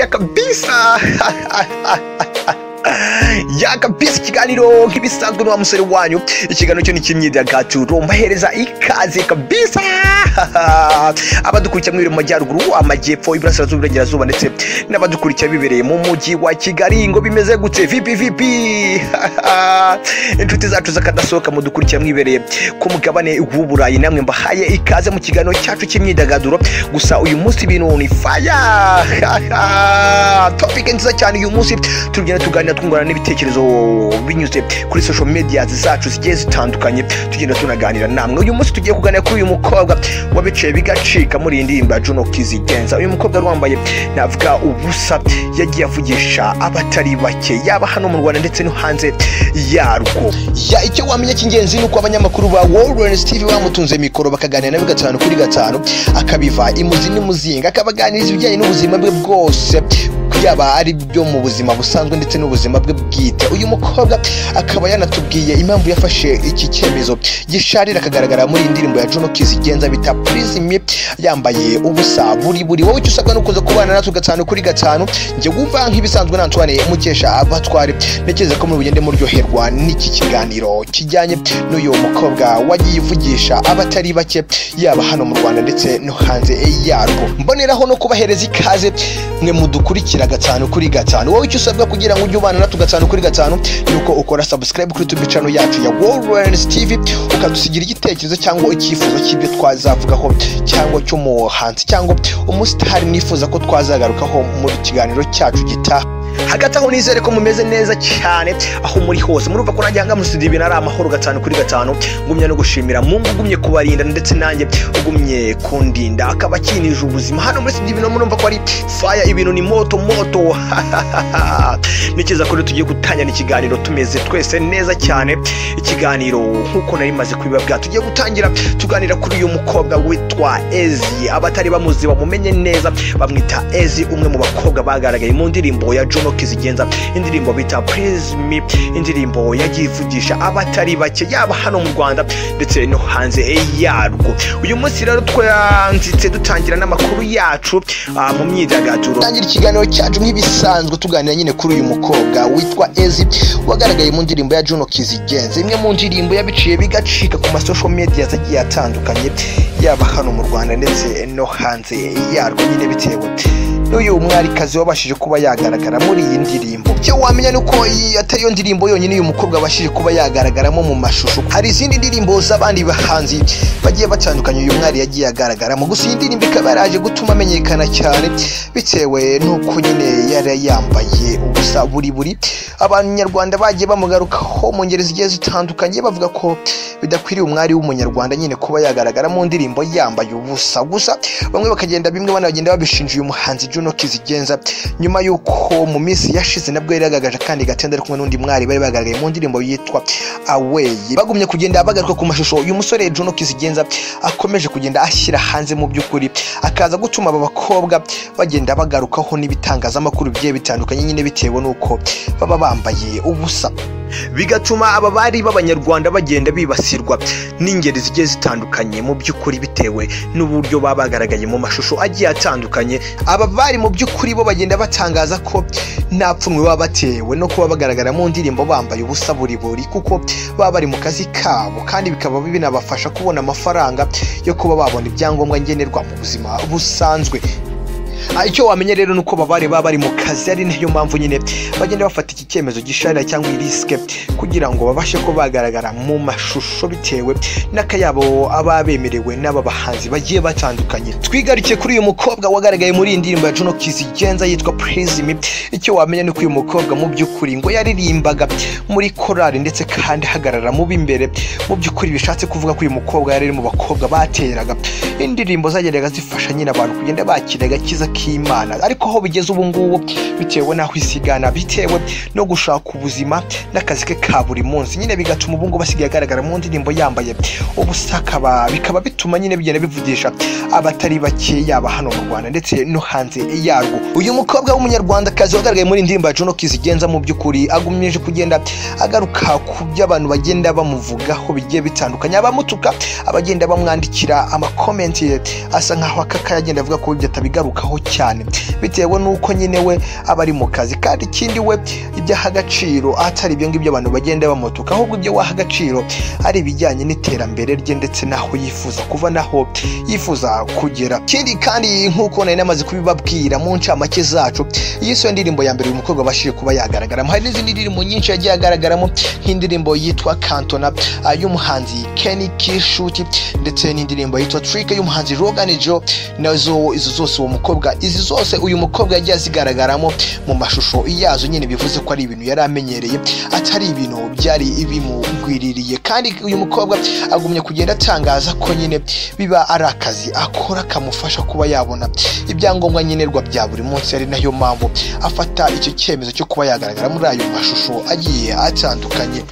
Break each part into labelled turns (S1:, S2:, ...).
S1: Fire kabisa. Ya kabisa, ikiganiro nk'ibisanzwe n'wa musore wanyu, ikiganiro cyo ni cy'imyidagaduro. Mbahereza ikaze kabisa abadukurikira mwiri mu majyaruguru, amajyepfo, iburasirazuba, iburengerazuba, ndetse n'abadukurikira bibereye mu mujyi wa Kigali. Ngo bimeze gute? Vipi vipi, inshuti zacu z'akadasohoka mudukurikira mwibereye ku mugabane w'Uburayi, namwe mbahaye ikaze mu kiganiro cyacu cy'imyidagaduro. Gusa uyu munsi ibintu ni fire, topic nziza cyane. Uyu munsi tugenda tuganira, twungurana n'ibitekerezo binyuze kuri social media zacu zigiye zitandukanye, tugenda tunaganira namwe. Uyu munsi tugiye kuganira kuri uyu mukobwa wabiciye bigacika muri iyi ndirimbo ya Juno Kizigenza. Uyu mukobwa wari wambaye, navuga, ubusa, yagiye avugisha abatari bake, yaba hano mu Rwanda ndetse no hanze yarwo. Ya, icyo wamenya cy'ingenzi ni uko abanyamakuru ba World TV bamutunze mikoro, bakaganira nawe gatanu kuri gatanu, akabiva imuzi n'imuzinga, akabaganiriza ibijyanye n'ubuzima bwe bwose, yaba ari byo mu buzima busanzwe ndetse n'ubuzima bwe bwite. Uyu mukobwa akaba yanatubwiye impamvu yafashe iki cyemezo gisharira, akagaragara muri iyi ndirimbo ya Juno Kizigenza bita Please Me, yambaye ubusa buri buri. Wowe icyo usabwa ni ukuza kubana natwe gatanu kuri gatanu. Njye wumva nk'ibisanzwe na Antoine Mukesha Abatware. Ntekereza ko muri bugende muryoherwa n'iki kiganiro kijyanye n'uyu mukobwa wagiye uvugisha abatari bake, yaba hano mu Rwanda ndetse no hanze yarwo. Mboneraho no kubahereza ikaze mwe mudukurikira gatanu kuri gatanu. Wowe icyo usabwa kugira ngo ujye ubana natwe gatanu kuri gatanu ni uko ukora subscribe kuri YouTube channel yacu ya World TV, ukadusigira igitekerezo cyangwa icyifuzo cy'ibyo twazavugaho, cyangwa cy'umuhanzi cyangwa umusitari mwifuza ko twazagarukaho mu kiganiro cyacu gitaha. Hagati aho nizere ko mumeze neza cyane aho muri hose. Murumva ko nanjye hanga muri studio ibintu ari amahoro gatanu kuri gatanu. Ngumya no gushimira Mungu ugumye kubarinda, ndetse nanjye ugumye kundinda, akaba akinije ubuzima. Hano muri studio ibintu murumva ko ari fire, ibintu ni moto moto. Ntekereza ko rero tugiye gutangira ikiganiro tumeze twese neza cyane. Ikiganiro nk'uko nari maze kubibabwira, tugiye gutangira tuganira kuri uyu mukobwa witwa Ezi. Abatari bamuzi bamumenye neza, bamwita Ezi, umwe mu bakobwa bagaragaye mu ndirimbo ya Juno Kizigenza, indirimbo bita Please Me, indirimbo yagiye ivugisha abatari bake, yaba hano mu Rwanda ndetse no hanze yarwo. Uyu munsi rero twanzitse dutangira n'amakuru yacu mu myidagaduro. Tangira ikiganiro cyacu nk'ibisanzwe tuganira nyine kuri uyu mukobwa witwa Ezi wagaragaye mu ndirimbo ya Juno Kizigenza, imwe mu ndirimbo yabiciye bigacika ku ma social media agiye atandukanye, yaba hano mu Rwanda ndetse no hanze yarwo, nyine bitewe n'uyu mwarikazi wabashije kuba yagaragara muri iyi ndirimbo. Icyo wamenya ni uko iyi atari yo ndirimbo yonyine uyu mukobwa abashije kuba yagaragaramo mu mashusho. Hari izindi ndirimbo z'abandi bahanzi bagiye batandukanye uyu mwari yagiye agaragaramo. Gusa iyi ndirimbo ikaba yaraje gutuma amenyekana cyane, bitewe n'uko nyine yari yambaye ubusa buri buri. Abanyarwanda bagiye bamugarukaho mu ngeri zigiye zitandukanye, bavuga ko bidakwiriye umwari w'umunyarwanda nyine kuba yagaragara mu ndirimbo yambaye ubusa. Gusa bamwe bakagenda bimwe banagenda babishinja uyu muhanzi Juno Kizigenza, nyuma y'uko mu minsi yashize nabwo yari yagaragaje kandi gatenda ari kumwe n'undi mwari bari bagaragaye mu ndirimbo yitwa Away. Bagumye kugenda bagaruka ku mashusho uyu musore Juno Kizigenza akomeje kugenda ashyira hanze, mu by'ukuri akaza gutuma aba bakobwa bagenda bagarukaho n'ibitangazamakuru bigiye bitandukanye, nyine bitewe n'uko baba bambaye ubusa, bigatuma aba bari b'abanyarwanda bagenda bibasirwa n'ingeri zigiye zitandukanye, mu by'ukuri bitewe n'uburyo baba bagaragaye mu mashusho agiye atandukanye. Aba bari mu by'ukuri bo bagenda batangaza ko nta pfunwe baba batewe no kuba bagaragara mu ndirimbo bambaye ubusa buri buri, kuko baba bari mu kazi kabo, kandi bikaba binabafasha kubona amafaranga yo kuba babona ibyangombwa ngenerwa mu buzima busanzwe. Icyo wamenya rero nuko babari baba bari mu kazi, ari nayo mpamvu nyine bagenda bafata iki cyemezo gisharira cyangwa iriske kugira ngo babashe ko bagaragara mu mashusho, bitewe n'akayabo aba bemerewe n'aba bahanzi bagiye batandukanye. Twigarukiye kuri uyu mukobwa wagaragaye muri iyi ndirimbo ya Juno Kizigenza yitwa Praise Me. Icyo wamenya ni uko uyu mukobwa mu by'ukuri ngo yaririmbaga muri korali, ndetse kandi ahagarara mu b'imbere. Mu by'ukuri bishatse kuvuga ko uyu mukobwa yari mu bakobwa bateraga indirimbo zagendaga zifasha nyine abantu kugenda bakira agakiza k'Imana. Ariko aho bigeze ubu ngubu, bitewe n'aho isigana, bitewe no gushaka ubuzima n'akazi ke ka buri munsi, nyine bigatuma ubu ngubu asigaye agaragara mu ndirimbo yambaye ubusa, bikaba bituma nyine bigenda bivugisha abatari bake, yaba hano mu Rwanda ndetse no hanze yarwo. Uyu mukobwa w'umunyarwandakazi wagaragaye muri indirimbo ya Juno Kizigenza, mu by'ukuri agumyeje kugenda agaruka ku byo abantu bagenda bamuvugaho bigiye bitandukanye, abamutuka, abagenda bamwandikira amakomenti asa nkaho akaka, yagenda avuga ko ibyo atabigarukaho cyane, bitewe n'uko nyine we aba ari mu kazi, kandi ikindi we ibyo aha agaciro atari ibyo ngibyo abantu bagenda bamutuka, ahubwo ibyo waha agaciro ari ibijyanye n'iterambere rye ndetse n'aho yifuza kuva n'aho yifuza kugera. Ikindi kandi nk'uko nari namaze kubibabwira mu ncamake zacu, iyi siyo ndirimbo ya mbere uyu mukobwa abashije kuba yagaragaramo. Hari n'izindi ndirimbo nyinshi yagiye agaragaramo, nk'indirimbo yitwa Kantona y'umuhanzi Kenny Kishuti, ndetse n'indirimbo yitwa Trick y'umuhanzi Rogan Joe. Nazo izo zose uwo mukobwa, izi zose uyu mukobwa yagiye azigaragaramo mu mashusho yazo nyine, bivuze ko ari ibintu yari amenyereye, atari ibintu byari bimugwiririye. Kandi uyu mukobwa agumye kugenda atangaza ko nyine biba ari akazi akora kamufasha kuba yabona ibyangombwa nkenerwa bya buri munsi, ari nayo mpamvu afata icyo cyemezo cyo kuba yagaragara muri ayo mashusho agiye atandukanye.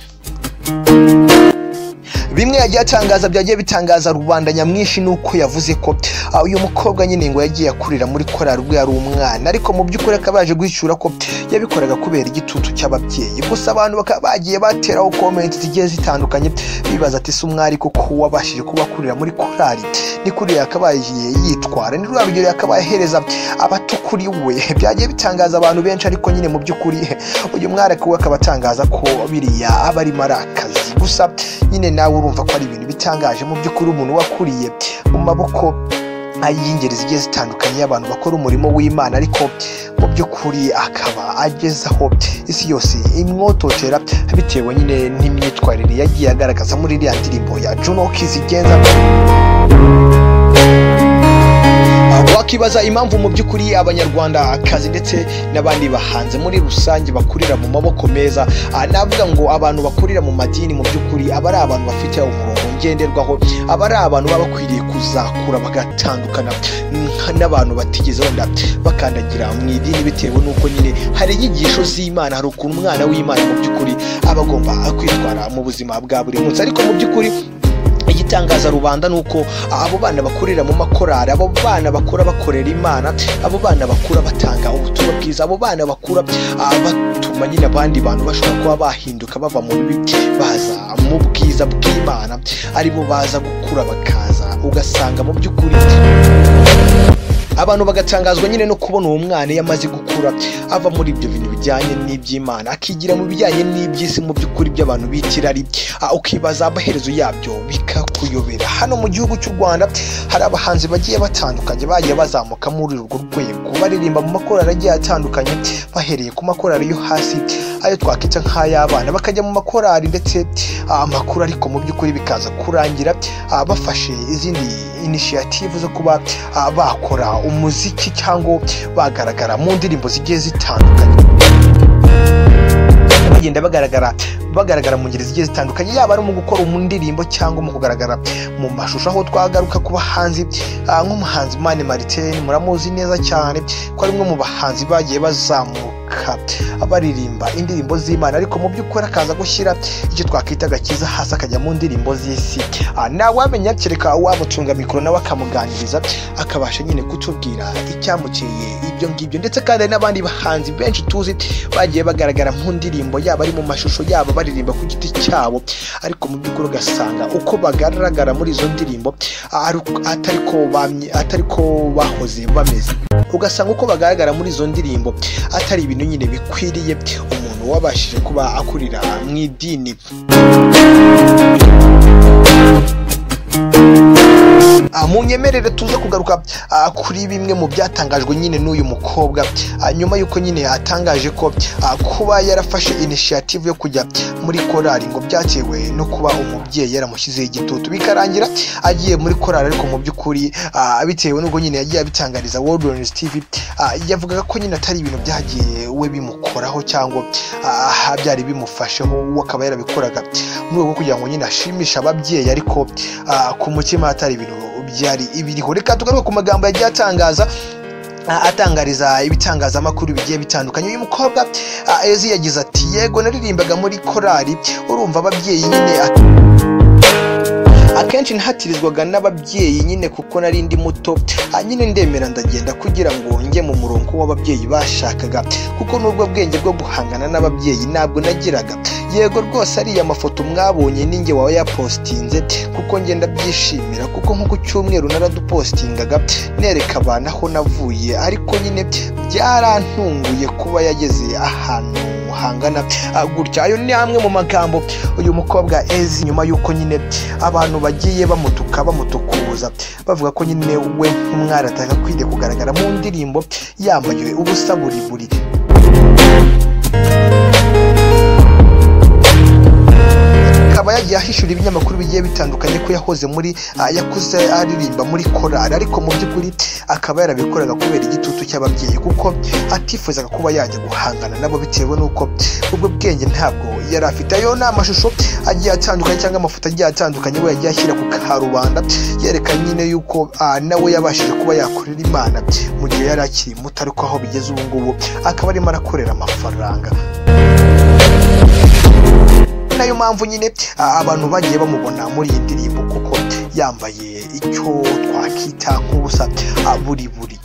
S1: Bimwe yagiye atangaza byagiye bitangaza rubanda nyamwinshi nuko yavuze ko uyu mukobwa nyine ngo yagiye akurira muri korali ubwo yari umwana, ariko mu by'ukuri akaba yaje guhishura ko yabikoraga kubera igitutu cy'ababyeyi. Gusa abantu bakaba bagiye bateraho comment zigiye zitandukanye bibaza ati se umwari koko wabashije kuba akurira muri korali ni kuriya yakabaye yitwara, ni rwa rugero yakabaye ahereza abato kuri we. Byagiye bitangaza abantu benshi, ariko nyine mu by'ukuri uyu mwari akaba atangaza ko biriya aba arimo ari akazi. Gusa nyine nawe urumva ko ari ibintu bitangaje mu by'ukuri, umuntu wakuriye mu maboko y'ingeri zigiye zitandukanye y'abantu bakora umurimo w'Imana, ariko mu by'ukuri akaba agezaho isi yose imwototera bitewe nyine n'imyitwarire yagiye agaragaza muri iriya ndirimbo ya Juno Kizigenza. Wakibaza impamvu mu by'ukuri abanyarwanda akazi ndetse n'abandi bahanze muri rusange bakurira mu maboko meza. Navuga ngo abantu bakurira mu madini mu by'ukuri aba ari abantu bafite umurongo ngenderwaho, aba ari abantu baba bakwiriye kuzakura bagatandukana n'abantu batigeze wenda bakandagira mu idini, bitewe n'uko nyine hari inyigisho z'Imana, hari ukuntu umwana w'Imana mu by'ukuri aba agomba kwitwara mu buzima bwa buri munsi. Ariko mu by'ukuri igitangaza rubanda nuko abo bana bakurira mu makorari, abo bana bakura bakorera Imana, abo bana bakura batanga ubutumwa bwiza, abo bana bakura batuma nyine abandi bantu bashobora kuba bahinduka bava mu bibi baza mu bwiza bw'Imana, aribo baza gukura bakaza, ugasanga mu by'ukuri abantu bagatangazwa nyine no kubona uwo mwana yamaze gukura ava muri ibyo bintu bijyanye n'iby'Imana akigira mu bijyanye n'iby'isi mu by'ukuri by'abantu b'ikirari, ukibaza amaherezo yabyo bikakuyobera. Hano mu gihugu cy'u Rwanda hari abahanzi bagiye batandukanye bagiye bazamuka muri urwo rwego, baririmba mu makorali agiye atandukanye, bahereye ku makorali yo hasi ayo twakita nk'ay'abana, bakajya mu makorali ndetse amakuru, ariko mu by'ukuri bikaza kurangira bafashe izindi initiative zo kuba bakora umuziki cyangwa bagaragara mu ndirimbo zigiye zitandukanye, bagenda bagaragara mu ngeri zigiye zitandukanye, yaba ari mu gukora mu ndirimbo cyangwa mu kugaragara mu mashusho. Aho twagaruka ku bahanzi nk'umuhanzi Mani Martin, muramuzi neza cyane ko ari umwe mu bahanzi bagiye bazamuka baririmba indirimbo z'Imana, ariko mu by'ukuri akaza gushyira icyo twakwita agakiza hasi akajya mu ndirimbo z'isi. Nawe wamenya kereka wamutunga mikoro nawe akamuganiriza akabasha nyine kutubwira icyamuteye ibyo ngibyo. Ndetse kandi n'abandi bahanzi benshi tuzi bagiye bagaragara mu ndirimbo, yaba ari mu mashusho, yaba baririmba ku giti cyabo, ariko mu by'ukuri ugasanga uko bagaragara muri izo ndirimbo atari ko bahoze bameze, ugasanga uko bagaragara muri izo ndirimbo atari ibintu nyine bikwiriye umuntu wabashije kuba akurira mu idini. Mu nyemerere tuza kugaruka kuri bimwe mu byatangajwe nyine n'uyu mukobwa nyuma y'uko nyine atangaje ko kuba yarafashe initiative yo kujya muri korali ngo byatewe no kuba umubyeyi yaramushyizeho igitutu, bikarangira agiye muri korali. Ariko mu by'ukuri bitewe n'ubwo nyine yagiye abitangariza World News TV, yavugaga ko nyine atari ibintu byagiye we bimukoraho cyangwa byari bimufasheho, we akaba yarabikoraga mu rwego rwo kugira ngo nyine ashimishe ababyeyi, ariko ku mutima atari ibintu byari ibiriho. Reka tugaruke ku magambo yagiye atangaza atangariza ibitangazamakuru bigiye bitandukanye. Uyu mukobwa Ezi yagize ati yego naririmbaga muri korali, urumva ababyeyi nyine Akenshi ntatirizwaga n'ababyeyi nyine kuko nari ndi muto, nyine ndemera ndagenda kugira ngo njye mu murongo w'ababyeyi bashakaga, kuko n'ubwo bwenge bwo guhangana n'ababyeyi ntabwo nagiraga. Yego rwose ariya mafoto mwabonye ninjye wawe yapostinze, kuko ngenda byishimira, kuko nko ku cyumweru naradupostingaga nereka abantu aho navuye, ariko nyine byarantunguye kuba yageze ahantu hangana gutya. Ayo ni amwe mu magambo uyu mukobwa Ezi nyuma y'uko nyine abantu bagiye bamutuka bamutukuza bavuga ko nyine we nk'umwari atagakwiriye kugaragara mu ndirimbo yambaye ubusa buri buri. Akaba yagiye ahishura ibinyamakuru bigiye bitandukanye ko yahoze muri yakuze aririmba muri korali, ariko mu by'ukuri akaba yarabikoraga kubera igitutu cy'ababyeyi, kuko atifuzaga kuba yajya guhangana nabo bitewe n'uko ubwo bwenge ntabwo yari afite. Ayo ni amashusho agiye atandukanye cyangwa amafoto agiye atandukanye we yagiye ashyira ku karubanda, yerekana nyine yuko nawe yabashije kuba yakorera Imana mu gihe yari akiri muto, ariko aho bigeze ubu ngubu akaba arimo arakorera amafaranga. Nayo mpamvu nyine abantu bagiye bamubona muri iyi ndirimbo, kuko yambaye icyo twakita nk'ubusa buri buri.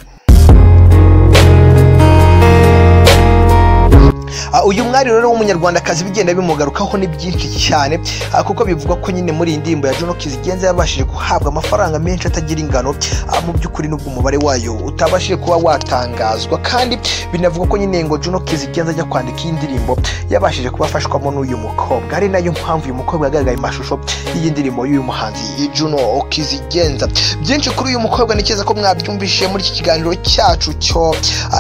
S1: Uyu mwari rero w'umunyarwandakazi bigenda bimugarukaho ni byinshi cyane, kuko bivugwa ko nyine muri iyi ndirimbo ya Juno Kizigenza yabashije guhabwa amafaranga menshi atagira ingano, mu by'ukuri n'ubwo umubare wayo utabashije kuba watangazwa. Kandi binavugwa ko nyine ngo Juno Kizigenza ajya kwandika iyi ndirimbo yabashije kuba afashwamo n'uyu mukobwa, ari nayo mpamvu uyu mukobwa yagaragaye mu mashusho y'iyi ndirimbo y'uyu muhanzi Juno Kizigenza. Byinshi kuri uyu mukobwa ni cyiza ko mwabyumvishije muri iki kiganiro cyacu cyo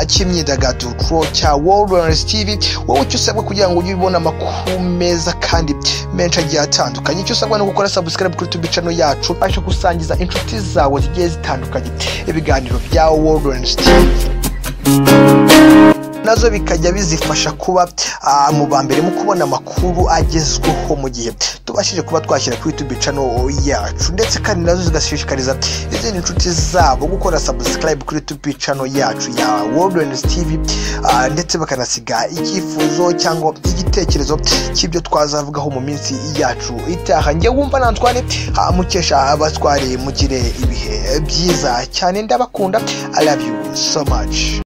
S1: cy'imyidagaduro cya World TV. Wowe icyo usabwa kugira ngo ujye ubona amakuru meza kandi menshi agiye atandukanye, icyo usabwa ni gukora subscribe kuri YouTube channel yacu, ubashe gusangiza inshuti zawe zigiye zitandukanye ibiganiro bya World TV, nazo bikajya bizifasha kuba mu ba mbere mu kubona amakuru agezweho mu gihe tubashije kuba twashyira kuri YouTube channel yacu, ndetse kandi nazo zigashishikariza izindi nshuti zabo gukora subscribe kuri YouTube channel yacu ya World TV, ndetse bakanasiga icyifuzo cyangwa igitekerezo cy'ibyo twazavugaho mu minsi yacu itaha. Njye wumva na Antoine Mukesha abatware, mugire ibihe byiza cyane, ndabakunda, I love you so much.